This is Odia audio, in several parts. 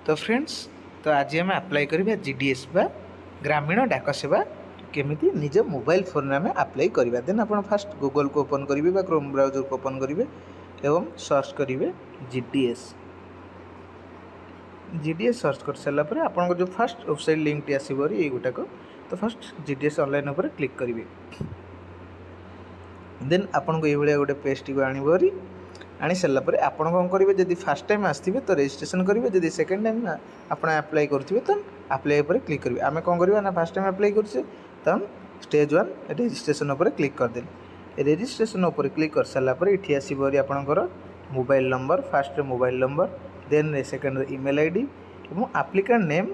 ତ ଫ୍ରେଣ୍ଡସ୍, ତ ଆଜି ଆମେ ଆପ୍ଲାଏ କରିବା ଜିଡିଏସ୍ ବା ଗ୍ରାମୀଣ ଡାକ ସେବା, କେମିତି ନିଜ ମୋବାଇଲ ଫୋନ୍ରେ ଆମେ ଆପ୍ଲାଏ କରିବା। ଦେନ୍ ଆପଣ ଫାଷ୍ଟ ଗୁଗଲକୁ ଓପନ୍ କରିବେ ବା କ୍ରୋମ୍ ବ୍ରାଉଜରକୁ ଓପନ୍ କରିବେ ଏବଂ ସର୍ଚ୍ଚ କରିବେ ଜିଡିଏସ୍। ଜିଡିଏସ୍ ସର୍ଚ୍ଚ କରିସାରିଲା ପରେ ଆପଣଙ୍କ ଯେଉଁ ଫାଷ୍ଟ ୱେବସାଇଟ୍ ଲିଙ୍କଟି ଆସିବ ଏଇ ଗୋଟାକ। ତ ଫାଷ୍ଟ ଜିଡିଏସ୍ ଅନଲାଇନ୍ ଉପରେ କ୍ଲିକ୍ କରିବେ। ଦେନ୍ ଆପଣଙ୍କୁ ଏଇଭଳିଆ ଗୋଟେ ପେଜ୍ଟିକୁ ଆଣିବ ଭାରି। ଆଣି ସାରିଲା ପରେ ଆପଣ କ'ଣ କରିବେ? ଯଦି ଫାଷ୍ଟ ଟାଇମ୍ ଆସିଥିବେ ତ ରେଜିଷ୍ଟ୍ରେସନ୍ କରିବେ। ଯଦି ସେକେଣ୍ଡ ଟାଇମ୍ ଆପଣ ଆପ୍ଲାଏ କରୁଥିବେ ତ ଆପ୍ଲାଏ ଉପରେ କ୍ଲିକ୍ କରିବେ। ଆମେ କ'ଣ କରିବା ନା ଫାଷ୍ଟ ଟାଇମ୍ ଆପ୍ଲାଏ କରୁଛେ, ତ ଷ୍ଟେଜ୍ 1 ରେଜିଷ୍ଟ୍ରେସନ୍ ଉପରେ କ୍ଲିକ୍ କରିଦେଲେ। ରେଜିଷ୍ଟ୍ରେସନ୍ ଉପରେ କ୍ଲିକ୍ କରିସାରିଲା ପରେ ଏଠି ଆସିବ ଭାରି ଆପଣଙ୍କର ମୋବାଇଲ୍ ନମ୍ବର। ଫାଷ୍ଟରେ ମୋବାଇଲ୍ ନମ୍ବର, ଦେନ୍ ସେକେଣ୍ଡରେ ଇମେଲ୍ ଆଇଡି ଏବଂ ଆପ୍ଲିକାଣ୍ଟ ନେମ୍,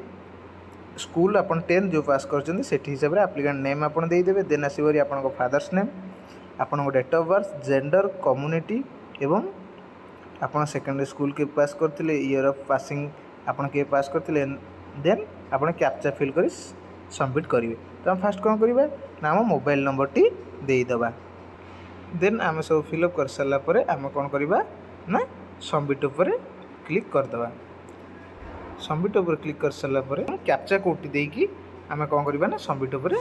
ସ୍କୁଲ ଆପଣ 10th ଯେଉଁ ପାସ୍ କରିଛନ୍ତି ସେଠି ହିସାବରେ ଆପ୍ଲିକାଣ୍ଟ ନେମ୍ ଆପଣ ଦେଇଦେବେ। ଦେନ୍ ଆସିବ ଭାରି ଆପଣଙ୍କ ଫାଦର୍ସ ନେମ୍, ଆପଣଙ୍କ date of birth, gender, community ଏବଂ ଆପଣ ସେକେଣ୍ଡାରୀ ସ୍କୁଲ କେବେ ପାସ୍ କରିଥିଲେ, ଇୟର୍ ଅଫ୍ ପାସିଂ ଆପଣ କେବେ ପାସ୍ କରିଥିଲେ। ଦେନ୍ ଆପଣ କ୍ୟାପଚା ଫିଲ୍ କରି ସବମିଟ୍ କରିବେ। ତ ଆମେ ଫାଷ୍ଟ କ'ଣ କରିବା ନା ଆମ ମୋବାଇଲ୍ ନମ୍ବରଟି ଦେଇଦେବା। ଦେନ୍ ଆମେ ସବୁ ଫିଲ୍ଅପ୍ କରିସାରିଲା ପରେ ଆମେ କ'ଣ କରିବା ନା ସବମିଟ୍ ଉପରେ କ୍ଲିକ୍ କରିଦେବା। ସବମିଟ୍ ଉପରେ କ୍ଲିକ୍ କରିସାରିଲା ପରେ କ୍ୟାପଚା କୋଡ଼୍ଟି ଦେଇକି ଆମେ କ'ଣ କରିବା ନା ସବମିଟ୍ ଉପରେ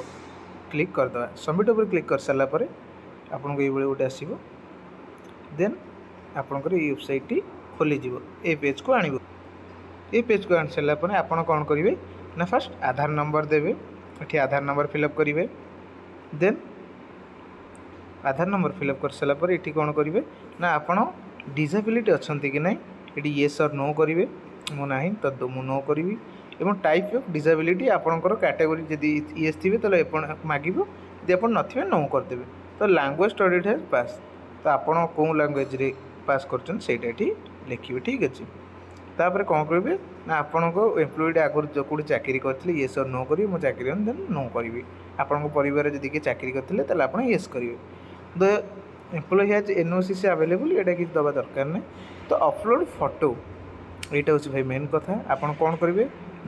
କ୍ଲିକ୍ କରିଦେବା। ସବମିଟ୍ ଉପରେ କ୍ଲିକ୍ କରିସାରିଲା ପରେ ଆପଣଙ୍କୁ ଏଇଭଳି ଗୋଟେ ଆସିବ। ଦେନ୍ ଆପଣଙ୍କର ଏଇ ୱେବସାଇଟ୍ଟି ଖୋଲିଯିବ, ଏ ପେଜ୍କୁ ଆଣିବ। ଏ ପେଜ୍କୁ ଆଣି ସାରିଲା ପରେ ଆପଣ କ'ଣ କରିବେ ନା ଫାଷ୍ଟ ଆଧାର ନମ୍ବର ଦେବେ। ଏଠି ଆଧାର ନମ୍ବର ଫିଲ୍ଅପ୍ କରିବେ। ଦେନ୍ ଆଧାର ନମ୍ବର ଫିଲ୍ଅପ୍ କରିସାରିଲା ପରେ ଏଠି କ'ଣ କରିବେ ନା ଆପଣ ଡିସାବିଲିଟି ଅଛନ୍ତି କି ନାହିଁ, ଏଠି ୟେସ୍ ଅର୍ ନୋ କରିବେ। ମୁଁ ନାହିଁ ତ ମୁଁ ନୋ କରିବି। ଏବଂ ଟାଇପ୍ ଅଫ୍ ଡିସାବିଲିଟି ଆପଣଙ୍କର କ୍ୟାଟାଗୋରୀ ଯଦି ୟେସ୍ ଥିବେ ତାହେଲେ ଆପଣ ମାଗିବ, ଯଦି ଆପଣ ନଥିବେ ନୋ କରିଦେବେ। ତ ଲାଙ୍ଗୁଏଜ୍ ଷ୍ଟଡ଼ିଡ୍ ହ୍ୟାଜ୍ ପାସ୍, ତ ଆପଣ କେଉଁ ଲାଙ୍ଗୁଏଜ୍ରେ ପାସ୍ କରୁଛନ୍ତି ସେଇଟା ଏଠି ଲେଖିବେ। ଠିକ୍ ଅଛି। ତାପରେ କ'ଣ କରିବେ ନା ଆପଣଙ୍କ ଏମ୍ପ୍ଲୟିଡ୍ ଆଗରୁ ଯେଉଁ କେଉଁଠି ଚାକିରି କରିଥିଲେ, ୟେସ୍ ଅର୍ ନୋ କରିବେ। ମୁଁ ଚାକିରି କରିନି, ଦେନ୍ ନୋ କରିବି। ଆପଣଙ୍କ ପରିବାରରେ ଯଦି କିଏ ଚାକିରି କରିଥିଲେ ତାହେଲେ ଆପଣ ୟେସ୍ କରିବେ। The employee has NOC available, ଏଇଟା କିଛି ଦେବା ଦରକାର ନାହିଁ। ତ ଅପଲୋଡ଼ ଫଟୋ, ଏଇଟା ହେଉଛି ଭାଇ ମେନ୍ କଥା। ଆପଣ କ'ଣ କରିବେ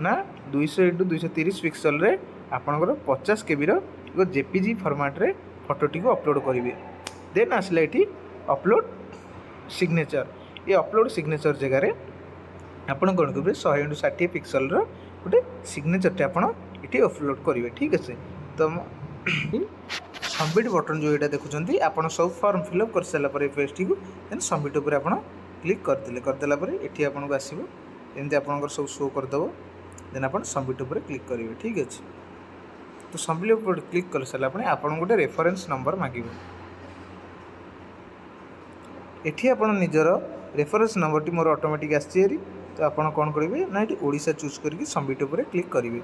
ନା 200 ଇଣ୍ଟୁ 230 ପିକ୍ସଲରେ ଆପଣଙ୍କର 50 କେବିର ଏକ ଜେପିଜି ଫର୍ମାଟ୍ରେ ଫଟୋଟିକୁ ଅପଲୋଡ଼ କରିବେ। ଦେନ୍ ଆସିଲା ଏଠି ଅପଲୋଡ଼ ସିଗ୍ନେଚର୍। ଏ ଅପଲୋଡ଼ ସିଗ୍ନେଚର୍ ଜାଗାରେ ଆପଣ କ'ଣ କରିବେ? 100 ଇଣ୍ଟୁ 60 ପିକ୍ସଲର ଗୋଟେ ସିଗ୍ନେଚର୍ଟି ଆପଣ ଏଠି ଅପଲୋଡ଼ କରିବେ। ଠିକ୍ ଅଛି। ତ ସବମିଟ୍ ବଟନ୍ ଯେଉଁ ଏଇଟା ଦେଖୁଛନ୍ତି, ଆପଣ ସବୁ ଫର୍ମ ଫିଲ୍ଅପ୍ କରିସାରିଲା ପରେ ପେଜ୍ଟିକୁ ଦେନ୍ ସବମିଟ୍ ଉପରେ ଆପଣ କ୍ଲିକ୍ କରିଦେଲେ। କରିଦେଲା ପରେ ଏଠି ଆପଣଙ୍କୁ ଆସିବ ଏମିତି, ଆପଣଙ୍କର ସବୁ ଶୋ କରିଦେବ। ଦେନ୍ ଆପଣ ସବମିଟ୍ ଉପରେ କ୍ଲିକ୍ କରିବେ। ଠିକ୍ ଅଛି। ତ ସବମିଟ୍ ଉପରେ କ୍ଲିକ୍ କରିସାରିଲା ପରେ ଆପଣଙ୍କୁ ଗୋଟେ ରେଫରେନ୍ସ ନମ୍ବର ମାଗିବ। ଏଠି ଆପଣ ନିଜର ରେଫରେନ୍ସ ନମ୍ବରଟି, ମୋର ଅଟୋମେଟିକ୍ ଆସିଛି ହେରି। ତ ଆପଣ କ'ଣ କରିବେ ନା ଏଠି ଓଡ଼ିଶା ଚୁଜ୍ କରିକି ସବମିଟ୍ ଉପରେ କ୍ଲିକ୍ କରିବେ।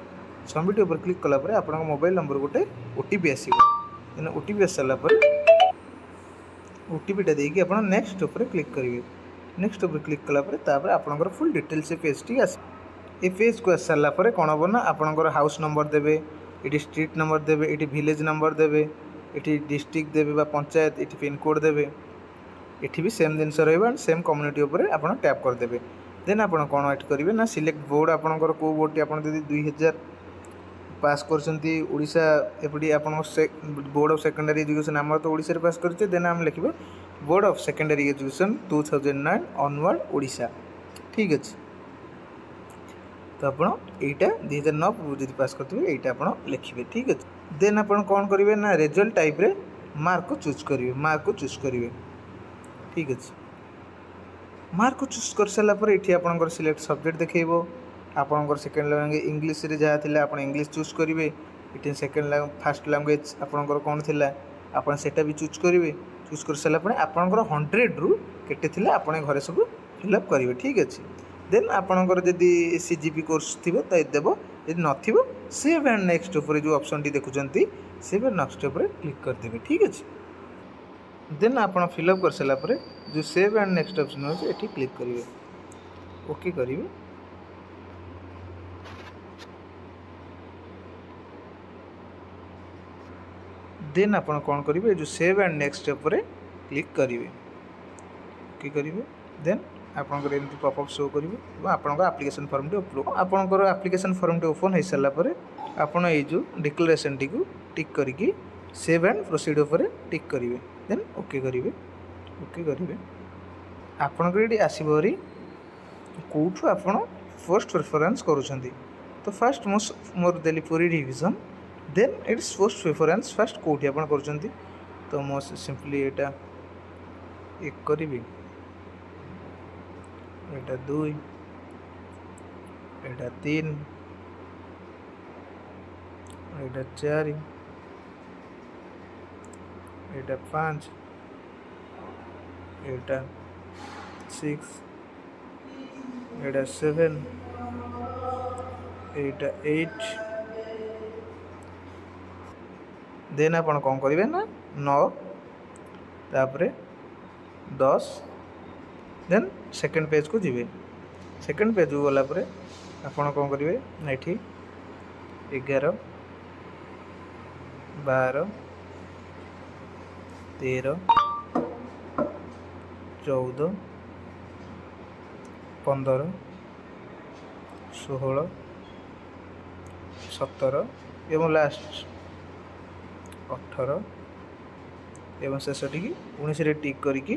ସବମିଟ୍ ଉପରେ କ୍ଲିକ୍ କଲା ପରେ ଆପଣଙ୍କ ମୋବାଇଲ୍ ନମ୍ବର ଗୋଟେ ଓଟିପି ଆସିବ। ଦେନ୍ ଓଟିପି ଆସିସାରିଲା ପରେ ଓଟିପିଟା ଦେଇକି ଆପଣ ନେକ୍ସଟ ଉପରେ କ୍ଲିକ୍ କରିବେ। ନେକ୍ସଟ ଉପରେ କ୍ଲିକ୍ କଲା ପରେ ତାପରେ ଆପଣଙ୍କର ଫୁଲ୍ ଡିଟେଲ୍ସ ଏ ପେଜ୍ଟି ଆସିବ। ଏ ପେଜ୍କୁ ଆସି ସାରିଲା ପରେ କ'ଣ ହେବ ନା ଆପଣଙ୍କର ହାଉସ୍ ନମ୍ବର ଦେବେ, ଏଠି ଷ୍ଟ୍ରିଟ୍ ନମ୍ବର ଦେବେ, ଏଠି ଭିଲେଜ୍ ନମ୍ବର ଦେବେ, ଏଠି ଡିଷ୍ଟ୍ରିକ୍ଟ ଦେବେ ବା ପଞ୍ଚାୟତ, ଏଠି ପିନ୍କୋଡ଼୍ ଦେବେ। ଏଠି ବି ସେମ୍ ଜିନିଷ ରହିବ ଆଣ୍ଡ ସେମ୍ କମ୍ୟୁନିଟି ଉପରେ ଆପଣ ଟ୍ୟାପ୍ କରିଦେବେ। ଦେନ୍ ଆପଣ କ'ଣ ଏଠି କରିବେ ନା ସିଲେକ୍ଟ ବୋର୍ଡ଼, ଆପଣଙ୍କର କେଉଁ ବୋର୍ଡ଼ଟି, ଆପଣ ଯଦି 2000 ପାସ୍ କରିଛନ୍ତି ଓଡ଼ିଶା, ଏପଟି ଆପଣଙ୍କ ସେ ବୋର୍ଡ଼ ଅଫ୍ ସେକେଣ୍ଡାରୀ ଏଜୁକେସନ୍। ଆମର ତ ଓଡ଼ିଶାରେ ପାସ୍ କରିଛେ। ଦେନ୍ ଆମେ ଲେଖିବା Board of Secondary Education 2009 onward Odisha. ଠିକ୍ ଅଛି। ତ ଆପଣ ଏଇଟା 2009 ପୂର୍ବରୁ ଯଦି ପାସ୍ କରିଥିବେ, ଏଇଟା ଆପଣ ଲେଖିବେ। ଠିକ୍ ଅଛି। ଦେନ୍ ଆପଣ କ'ଣ କରିବେ ନା ରେଜଲ୍ଟ ଟାଇପ୍ରେ ମାର୍କକୁ ଚୁଜ୍ କରିବେ, ମାର୍କକୁ ଚୁଜ୍ କରିବେ। ଠିକ୍ ଅଛି। ମାର୍କକୁ ଚୁଜ୍ କରିସାରିଲା ପରେ ଏଠି ଆପଣଙ୍କର ସିଲେକ୍ଟ ସବଜେକ୍ଟ ଦେଖେଇବ। ଆପଣଙ୍କର ସେକେଣ୍ଡ ଲାଙ୍ଗୁଏଜ୍ ଇଂଲିଶରେ ଯାହା ଥିଲା, ଆପଣ ଇଂଲିଶ ଚୁଜ୍ କରିବେ। ଏଠି ସେକେଣ୍ଡ ଫାଷ୍ଟ ଲାଙ୍ଗୁଏଜ୍ ଆପଣଙ୍କର କ'ଣ ଥିଲା, ଆପଣ ସେଇଟା ବି ଚୁଜ୍ କରିବେ। ଚୁଜ୍ କରିସାରିଲା ପରେ ଆପଣଙ୍କର 100ରୁ କେତେ ଥିଲା, ଆପଣ ଘରେ ସବୁ ଫିଲ୍ଅପ୍ କରିବେ। ଠିକ୍ ଅଛି। ଦେନ୍ ଆପଣଙ୍କର ଯଦି ସିଜିପି କୋର୍ସ ଥିବ ତ ଦେବ, ଯଦି ନଥିବ ସେଭ୍ ଆଣ୍ଡ ନେକ୍ସଟ ଉପରେ ଯେଉଁ ଅପସନ୍ଟି ଦେଖୁଛନ୍ତି, ସେଭ୍ ଆଣ୍ଡ ନେକ୍ସଟ ଉପରେ କ୍ଲିକ୍ କରିଦେବେ। ଠିକ୍ ଅଛି। ଦେନ୍ ଆପଣ ଫିଲ୍ଅପ୍ କରିସାରିଲା ପରେ ଯେଉଁ ସେଭ୍ ଆଣ୍ଡ ନେକ୍ସଟ ଅପସନ୍ ଅଛି, ଏଠି କ୍ଲିକ୍ କରିବେ, ଓକେ କରିବେ। ଦେନ୍ ଆପଣ କ'ଣ କରିବେ? ଏ ଯେଉଁ ସେଭ୍ ଆଣ୍ଡ ନେକ୍ସଟ ଉପରେ କ୍ଲିକ୍ କରିବେ, ଓକେ କରିବେ। ଦେନ୍ ଆପଣଙ୍କର ଏମିତି ପପଅପ୍ ଶୋ କରିବ ଏବଂ ଆପଣଙ୍କର ଆପ୍ଲିକେସନ୍ ଫର୍ମଟି ଆପଣଙ୍କର ଆପ୍ଲିକେସନ୍ ଫର୍ମଟି ଓପନ୍ ହୋଇସାରିଲା ପରେ ଆପଣ ଏଇ ଯେଉଁ ଡିକ୍ଲାରେସନ୍ଟିକୁ ଟିକ୍ କରିକି ସେଭ୍ ଆଣ୍ଡ ପ୍ରୋସିଡ଼୍ ଉପରେ ଟିକ୍ କରିବେ। ଦେନ୍ ଓକେ କରିବେ, ଓକେ କରିବେ। ଆପଣଙ୍କର ଏଠି ଆସିବ ଭାରି କେଉଁଠୁ ଆପଣ ପୋଷ୍ଟ ପ୍ରିଫରେନ୍ସ କରୁଛନ୍ତି। ତ ଫାଷ୍ଟ ମୁଁ ମୋର ଦେଲି ପୁରୀ ଡିଭିଜନ୍। ଦେନ୍ ଏଇଠି ପୋଷ୍ଟ ପ୍ରିଫରେନ୍ସ ଫାଷ୍ଟ କେଉଁଠି ଆପଣ କରୁଛନ୍ତି। ତ ମୁଁ ସିମ୍ପଲି ଏଇଟା 1 କରିବି, ଏଇଟା 2, ଏଇଟା 3, ଏଇଟା 4, ଏଇଟା 5, ଏଇଟା 6, ଏଇଟା 7, ଏଇଟା 8। ଦେନ୍ ଆପଣ କ'ଣ କରିବେ ନା 9, ତାପରେ 10। ଦେନ୍ ସେକେଣ୍ଡ ପେଜ୍କୁ ଯିବେ। ସେକେଣ୍ଡ ପେଜ୍କୁ ଗଲା ପରେ ଆପଣ କ'ଣ କରିବେ ନା ଏଠି 11, 12, 13, 14, 15, 16, 17 ଏବଂ ଲାଷ୍ଟ 18 ଏବଂ ଶେଷଟିକି 19ରେ ଟିକ୍ କରିକି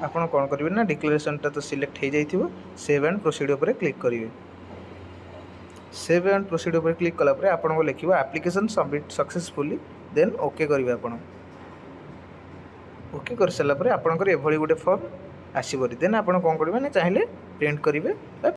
ଆପଣ କ'ଣ କରିବେ ନା ଡିକ୍ଲାରେସନ୍ଟା ତ ସିଲେକ୍ଟ ହେଇଯାଇଥିବ, ସେଭ୍ ଆଣ୍ଡ ପ୍ରୋସିଡ଼୍ ଉପରେ କ୍ଲିକ୍ କରିବେ। ସେଭ୍ ଆଣ୍ଡ ପ୍ରୋସିଡ଼୍ ଉପରେ କ୍ଲିକ୍ କଲା ପରେ ଆପଣଙ୍କୁ ଲେଖିବ "ଆପ୍ଲିକେସନ୍ ସବମିଟ୍ ସକ୍ସେସଫୁଲି"। ଦେନ୍ ଓକେ କରିବେ ଆପଣ। ଓକେ କରିସାରିଲା ପରେ ଆପଣଙ୍କର ଏଭଳି ଗୋଟେ ଫର୍ମ ଆସିବ। ଦେନ୍ ଆପଣ କ'ଣ କରିବେ ନା ଚାହିଁଲେ ପ୍ରିଣ୍ଟ କରିବେ ବା